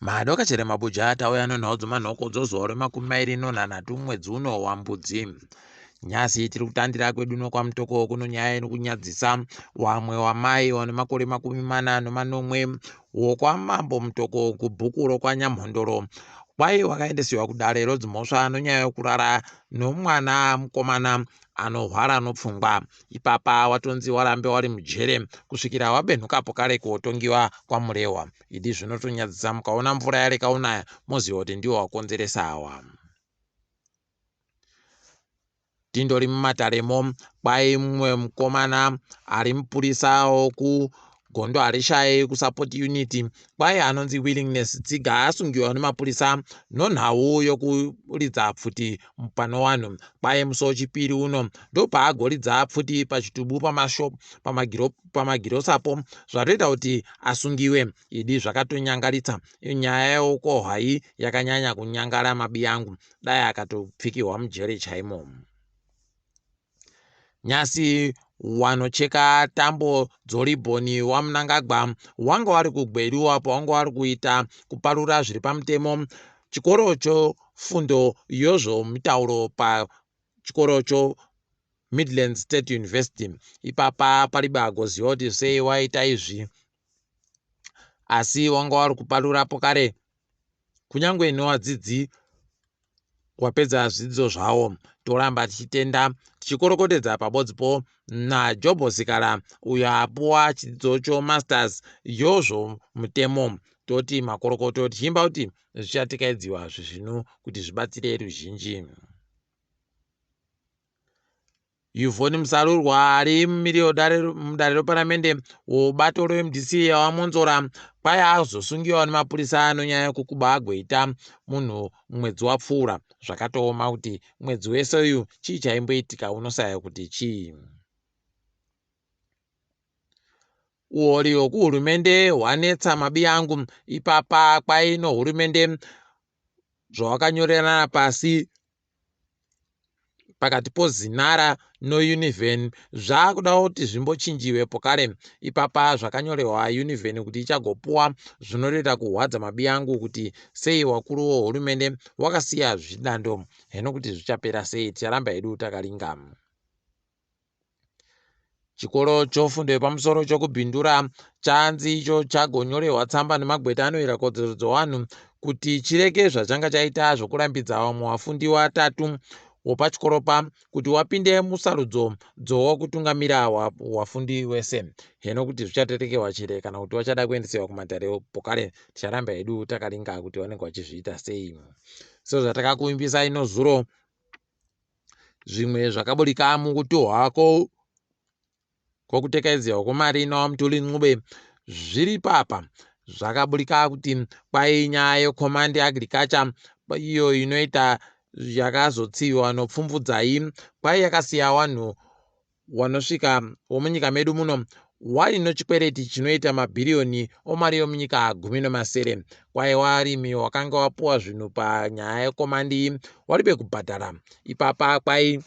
Madokachere mabuja tauya nenhau dzemanhoko dzozuva remakumi mairi nonhanhatu mwedzi uno waMbudzi. Nhasi tiri kutandira kwedu nokwaMutoko kuno nyaya inokunyadzisa wamwe wamai wane makore 45 wokwamambo Mutoko kubhuku rokwaNyamhondoro kwai wakaendesiwa kudare rodzimhosva nonyaya yokurara nomwana mukomana anorwara nopfungwa. Ipapa watonzi warambe wari mujere kusvikira wabenhukapo kare kotongiwa kwaMurewa. Idi zvinotonyadzisa mukaona mvura yareka unaya moziva kuti ndiwo wakonzeresa awa. Tindori mumataremo kwai mumwe mukomana ari mupurisa wokugondo harishaye kusupport unit kwai anonzi Willingness Tsiga asungiwa nemapurisa nonhau yokuridza pfuti panowanhu kwai musi wechipiri uno ndopaagoridza pfuti pachitubu pamashop pamagirosapo zvatoita kuti asungiwe idi zvakatonyangaritsa nyaya yokohwai yakanyanya kunyangara mabiyangu dai akatopfikirwa mujere chaimo nyasi wanocheka tambo dzoribhoni waMnangagwa wanga wari kuGweru apo wanga wari kuita kuparura zviri pamutemo chikoro chofundo yozvomutauro pachikoro choMidlands State University ipapa paribe agoziva kuti sei waita izvi asi wanga wari kuparurapo kare kunyange newadzidzi wapedza zvidzidzo zvawo toramba tichitenda tichikorokotedza pabodzipo naJobho Sikala uyo apuwa chidzidzo chomasters yozvomutemo toti makorokoto tichiimba kuti zvichatikaidziwa zvezvinu kuti zvibatsire ruzhinji. Yvonne Musarurwa ari mumiri mudare reparamende webato reMDC yaVaMwonzora kwai azosungiwa nemapurisa nonyaya yekukuba agoita munhu mwedzi wapfuura. Zvakatooma kuti mwedzi wese uyu chii chaimboitika unosaya kuti chii. Uori hwekuhurumende hwanetsa mabiyangu ipapa kwai nohurumende zvawakanyorerana pasi pakati poZinara noUniven zvakuda kuti zvimbochinjiwe pokare ipapa zvakanyorerwa Univen kuti ichagopuwa zvinotoita kuhwadza mabiyangu kuti sei wakuru wohurumende wakasiya zvichidando heno kuti zvichapera sei ticharamba hedu takaringa. Chikoro chofundo yepamusoro chokuBindura chanzi icho chagonyorerwa tsamba nemagweta anoyera kodzero dzevanhu kuti chireke zvachanga chaita zvokurambidza vamwe vafundi vatatu wopachikoro pa kuti wapinde musarudzo dzokutungamira wafundi wese heno kuti zvichaterekewa chere kana kuti vachada kuendesewa kumatare pokare ticharamba hedu takaringa kuti vanenge vachizviita sei sezvatakakuvimbisai nozuro Zvimwe zvakaburika mukutuhwa kwokutekaidzirwa kwemari naVaMthuli Ncube zviri papa zvakaburika kuti kwai nyaya yeCommand Agriculture iyo inoita yakazotsiviwa noPfumvudzai kwai yakasiya vanhu wanosvika womunyika medu muno waino chikwereti chinoita mabhiriyoni omari yomunyika 17. Kwai warimi wakanga wapuwa zvinhu panyaya yekomandi iyi waribe kubhadhara. Ipapa kwai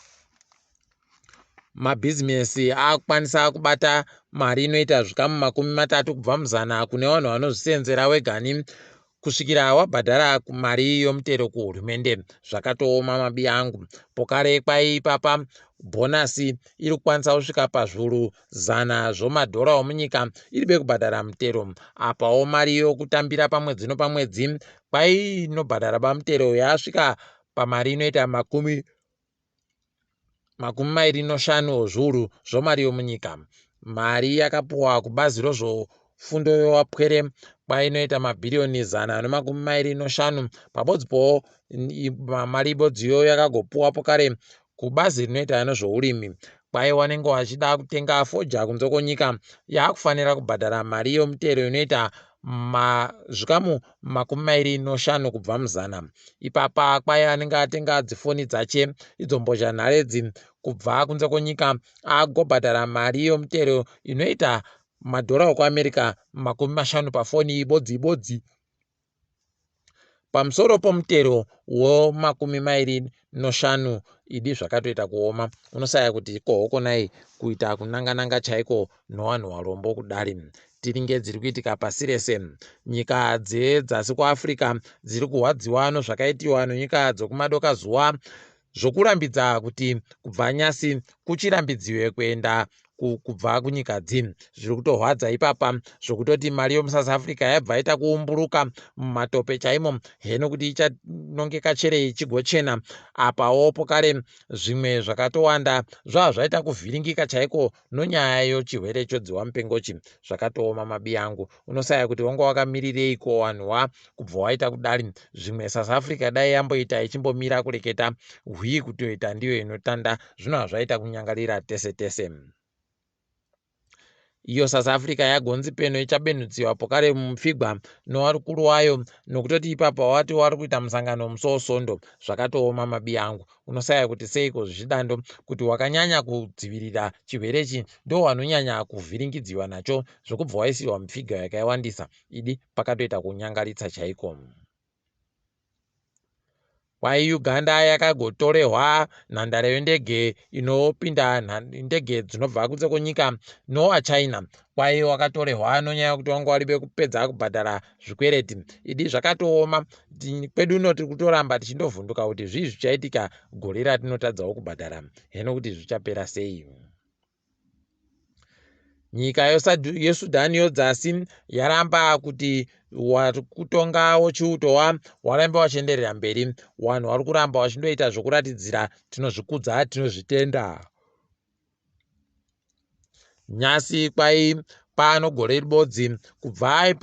mabhizimisi akukwanisa kubata mari inoita zvikamu 30 kubva muzana kune vanhu vanozvisenzera wegani kusvikira wabhadhara mari yomutero kuhurumende. Zvakatooma mabi angu. Pokare kwai ipapa bhonasi iri kukwanisa kusvika pazviuru zana zvomadhora omunyika iri bekubhadhara mutero. Apawo mari yokutambira pamwedzi nopamwedzi kwai inobhadhara bamutero yasvika pamari inoita 25 ozviuru zvomari yomunyika. Mari yakapuwa kubazi rozvofundo yowapwere kwainoita mabhiriyoni 125 pabodzipowo mari ibodziyo yakagopuwa pokare kubazi rinoita nezvourimi kwai wanenge wachida kutenga fodya kunze kwonyika yakufanira kubhadhara mari yomutero inoita zvikamu 25 kubva muzana. Ipapa kwai anenge atenga dzifoni dzache idzo mbozhanhare idzi kubva kunze kwenyika agobhadhara mari yomutero inoita madhora okuAmerica 50 pafoni ibodzi ibodzi. Pamusoro pomutero womakumi mairi noshanu idi zvakatoita kuoma unosaya kuti kohokonai kuita kunanga-nanga chaiko nowanhu warombo kudari. Tiringe dziri kuitika pasi rese. Nyika dzedzasi kuAfrica dziri kuhwadziwa nozvakaitiwa nonyika dzokumadokazuva zvokurambidza kuti kubva nyasi kuchirambidziwe kuenda kubva kunyika dzi zviri kutohwadza ipapa zvokutoti mari yomuSouth Africa yabva yaita kuumburuka mumatope chaimo heno kuti ichanongeka chere ichigochena apawo pokare zvimwe zvakatowanda zvava zvaita kuvhiringika chaiko nonyaya yochirwere chodziwa mupengochi zvakatooma mabi angu unosaya kuti wanga wakamirireiko wanhu wa kubva waita kudari zvimwe South Africa dai yamboita ichimbomira kureketa hwii kutoita ndiyo inotanda zvino hazvaita kunyangarira tese tese. Iyo South Africa yagonzi peno ichabenhudziwa pokare mupfigwa nowarukuru wayo nokutoti ipapa wati wari kuita musangano musi wosondo zvakatooma mabi angu unosaya kuti seiko zvichidando kuti wakanyanya kudzivirira chirwere ichi ndo wanonyanya kuvhiringidziwa nacho zvokubva waisiwa mupfiga yakawandisa idi pakatoita kunyangaritsa chaiko. Kwai Uganda yakagotorehwa nhandare yendege inopinda ndege dzinobva kunze kwenyika nowaChina. Kwai wakatorehwa nonyaya yekuti wanga waribe kupedza kubhadhara zvikwereti. Idi zvakatooma kwedu uno tiri kutoramba tichindovhunduka kuti zvii zvichaitika gore ratinotadzawo kubhadhara heno kuti zvichapera sei. Nyika yeSudan yodzasi yaramba kuti wari kutonga wochiuto wa warambe wachienderera mberi. Wanhu wari kuramba wachindoita zvokuratidzira tinozvikudza tinozvitenda. Nyasi kwai pano gore ribodzi kubva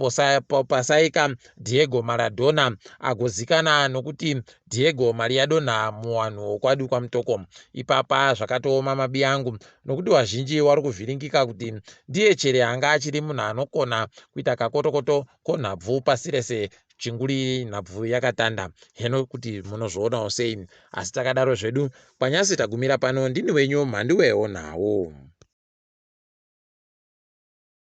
pasaika Diego Maradona agozikana nokuti Diego Mariadona muwanhu wokwadi kwaMutoko. Ipapa zvakatooma mabi angu nokuti wazhinji wari kuvhiringika kuti ndiye chere anga achiri munhu anokona kuita kakotokoto konhabvu pasi rese chinguri nhabvu yakatanda heno kuti munozvionawo sei asi takadaro zvedu kwanyasi tagumira pano ndini wenyu mhanduwewo nhau.